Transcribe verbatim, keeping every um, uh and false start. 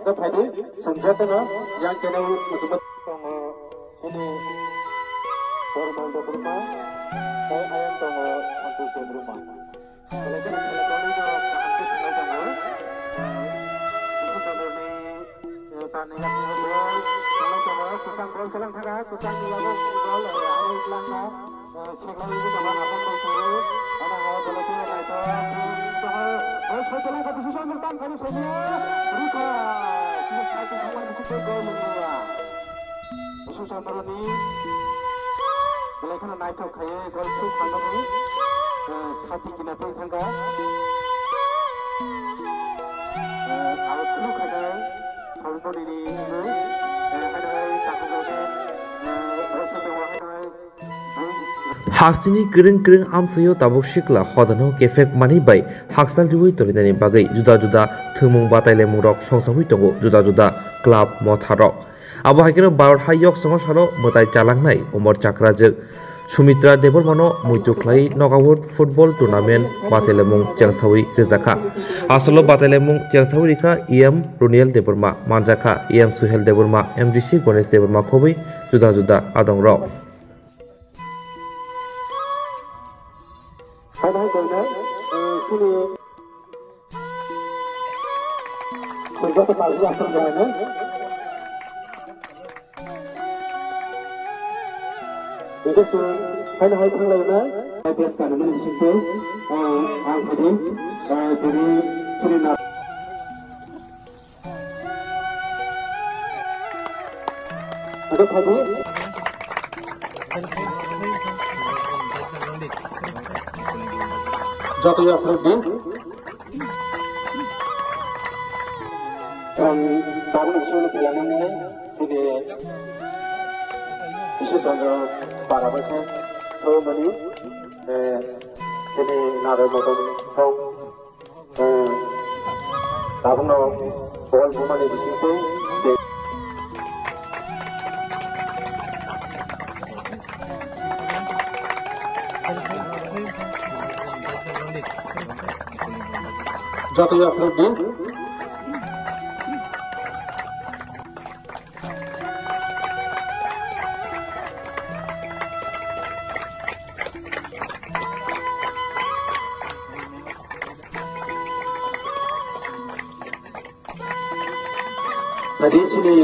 Phaidi, swngjatano yang keno muchungma tongo, chini Pormal Debbarma, tei ayang tongo Santosh Debbarma. Belai kheno belai kheno kaham khe thangwi tongo. Bini sandalni, eh, tani yakni ball, tangwi tongo, kwchang ball kwlang thangkha, kwchangni yago ball, eh, ayang kwlangkha. Seglai wngwi tongo, Apong bai tongwi. Ano hai belai kheno naithok. Tongo, bai soi belai kha, bisi soi muktan khaini somya. Rikha. Bisi soi tongmani bisi tei gol wngya. Bisi soi boroni. Belai kheno naithok khaiwi gol soi khanani. Eh, khati kina tei thangkha. Eh, out kheno khainai. Salmonini wngwi. Eh, haino hai takhuk rokni, eh, bwswk tongo haino hai. Hasini kwrwng kwrwng amchaio tabuk sikla hodano kephek manwi bai hakchal riwi tonglainani bagwi juda juda thwngmung batailaimungrok songsawi tongo juda juda club motharok. Abo hai kheno Bharat hai yoksongo salo mwtai chalangnai Umar Chakrajwk Sumitra Debbarmano muitu khlai knockout football tournament batailaimung chengsawi rwjakha. Asalo batailaimung chengsawi rikha E M Roniel Debbarma, manjakha E M Suhel Debbarma, M D C Ganesh Debbarma khobwi juda juda adongrok. Hai hai koinai, eh, chini Swngjak khe palsuk aswk lainai. Bini se haino hai thanglainai. Hai best kanimani bisingtwi, ah, ang phaidi, ah, bini chini na-, Ado phaidi. Joto yapharok di. Ang tabukni bisingtwi kailainani chini Bishi Chandra para bai khe thumani, eh, chini narwk motom song, eh, tabukno bol bumani bisingtwi. Joto yapharok di. Tadi sini